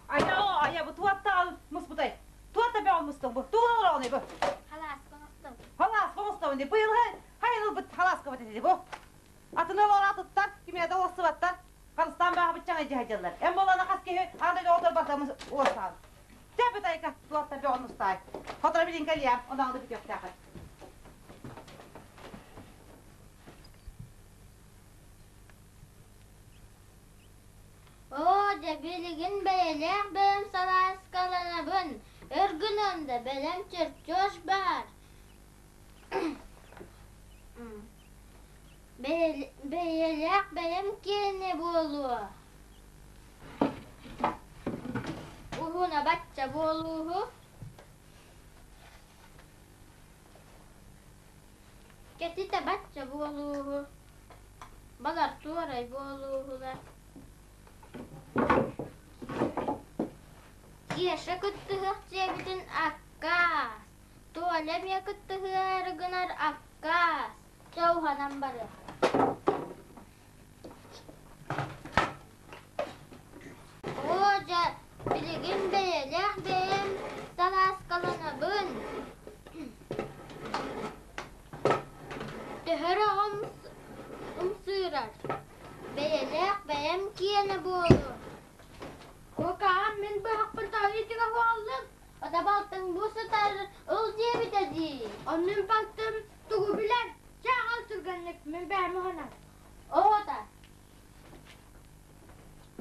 Айа, айа, бу туаттаал муспутай. Туатта бөҕө мустуҥ бу. Тугун олороҕуный бу? Халааска оҥостом. Халааска оҥостобун дии. Быйылгы хайын ылбыт халааскабыт ити бу. Атыны олороотуттар, кимиэхэ да олорсубаттар. Харыстаан бааһабыччаҥ илдьэ сылдьаллар. Эн буоллаҕына хас киһи аан дойду оҕотор барда уостаҕын. Чэ, бүтайка, туатта бөҕөн устаай. Хоторо билин кэлиэм, онон да бүтүөхтээххин. Оо, дьэ билигин бэйэлээх бэйэм салааскаланабын, өр гынан да бэлэм чертеж баар. Бэйэлээх бэйэм киэнэ буолуо. Уһуна бачча буолууһу. Кэтитэ бачча буолууһу. Балар туорай буолууһулар. Кеша кыттыһыах дьиэбитин аккаас, Толя эмиэ кыттыһыары гынар аккаас, чэ уһанан барыах. Оо дьэ, билигин бэйэлээх бэйэм салааскаланабын. Төһө эрэ ымсыырар, бэйэлээх бэйэм киэнэ буолуо. Куокаҕам мин быһахпын тоһуйдуга буоллун, ота балтыҥ бу сытар ыл диэбитэ дии. Оннун балтым тугу билэр, чэ аҕал түргэнник, мин бэйэм уһанар. Оҕото.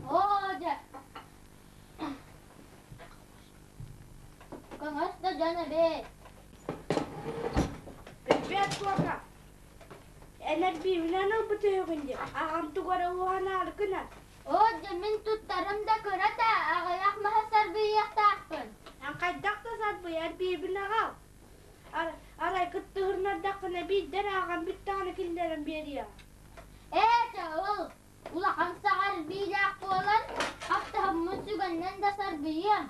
Оо дьэ. Көҥөс да дьон эбит. Привет, Кока. Эн эрбиибинэн ылбыт үһүгүн дии. Аҕам тугу эрэ уһанаары гынар. Оо дьэ мин туттарым да кыра да аҕыйах маһы сарбыйыахтаахпын. Эн хайдах да сарбый эрбиибин аҕал. Арай кыттыһыннардаххына биирдэ эрэ аҕам бүттэҕинэ киллэрэн биэриэҕэ. Ээ, чэ ол улахан саҕар биилээх буолан, хаптаһыммын сүгэннэн да сарбыйыам.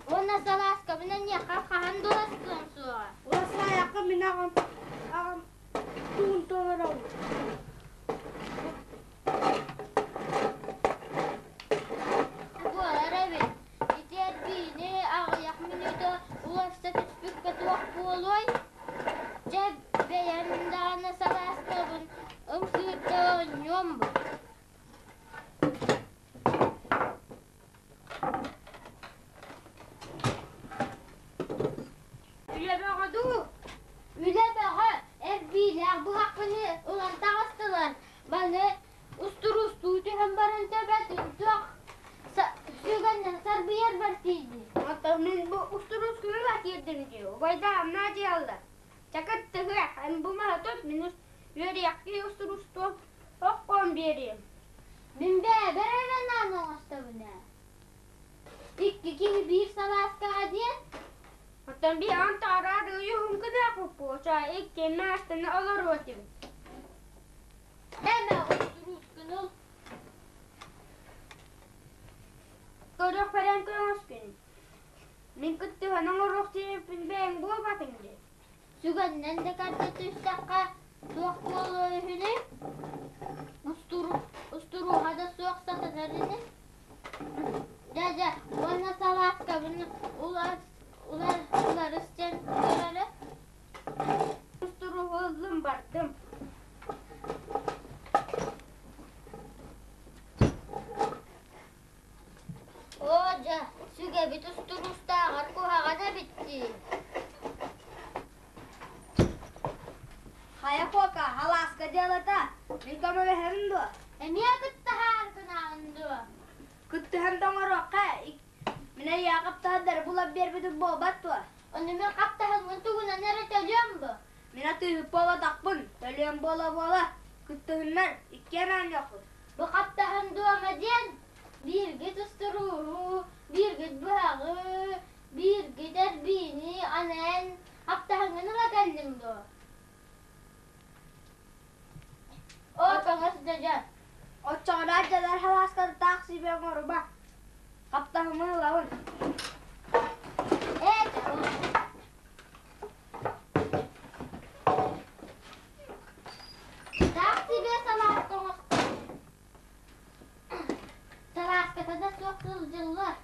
Уонна салааскабын эйиэхэ хаһан да уластыам суоҕа. Уласаайахха мин аҕам аҕам тугун толоробун. Буолар эбит. Ити эрбиини аҕыйах мүнүүтэ уларса түспүккэ туох буолуой? Дьэ, бэйэм даҕаны салааскабын ымсыырда оонньуом бу. Үлэ бөҕө дуу? Үлэ бөҕө, эрбиилээх быһахпыны ылан таҕыстылар. Маны устуруустуу түһэн баран төбөтүн туох сүгэннэн сарбыйарбар тиийдим. Оттон мин бу устуруускуну да тиэрдим дии. Убайдаам наадыйаллар. Чакыт тыһыах, эн бу маһы тут, мин үөрүйэхтии устуруустуом, оххуом биэриэм. Мин бэйэбэр эрэ наан оҥостобун ээ. Икки киһи биир салааскаҕа диэн Оттон биир антаараар ыйыһын кыдаах буппуоча икки маастаны олоруо этим. Эмэ устуруускун ыл. Көрөх бэрэн көҥөскүн. Мин кыттыһан оҥоруох диэбиппин бэйэҥ буолбатыҥ дии. Сүгэннэн да кэрдэ түстэххэ туох буолуо үһүнүй? Устурууһа да суох сатанар ини. Дьэ-дьэ, уонна салааскабын уларыс диэн көрөрө. Устурууһу ыллым бардым. Оо дьэ, сүгэбит устуруустааҕар куһаҕан эбит дии. Хайа Кока, халааска дьыалата, мин көмөлөһөбүн дуо? Эмиэ кыттыһаар гынаҕын дуо? Кыттыһан да оҥоруохха, мин эйиэхэ хаптаһардары булан биэрбитим буолбат дуо? Ону мин хаптаһыҥҥын тугунан эрэ төлүөм бу. Мин атыыһыт буолбатахпын, төлүөм буола-буола, кыттыһыннар, иккиэн оонньуохпут. Бу хаптаһын дуома диэн бииргит устурууһу, бииргит быһаҕы. оҥорума. Хаптаһымы ылабын. Ээ, чаҕыл. Таах сибиэ салааска оҥостон. Салааската да суох сылдьыллар.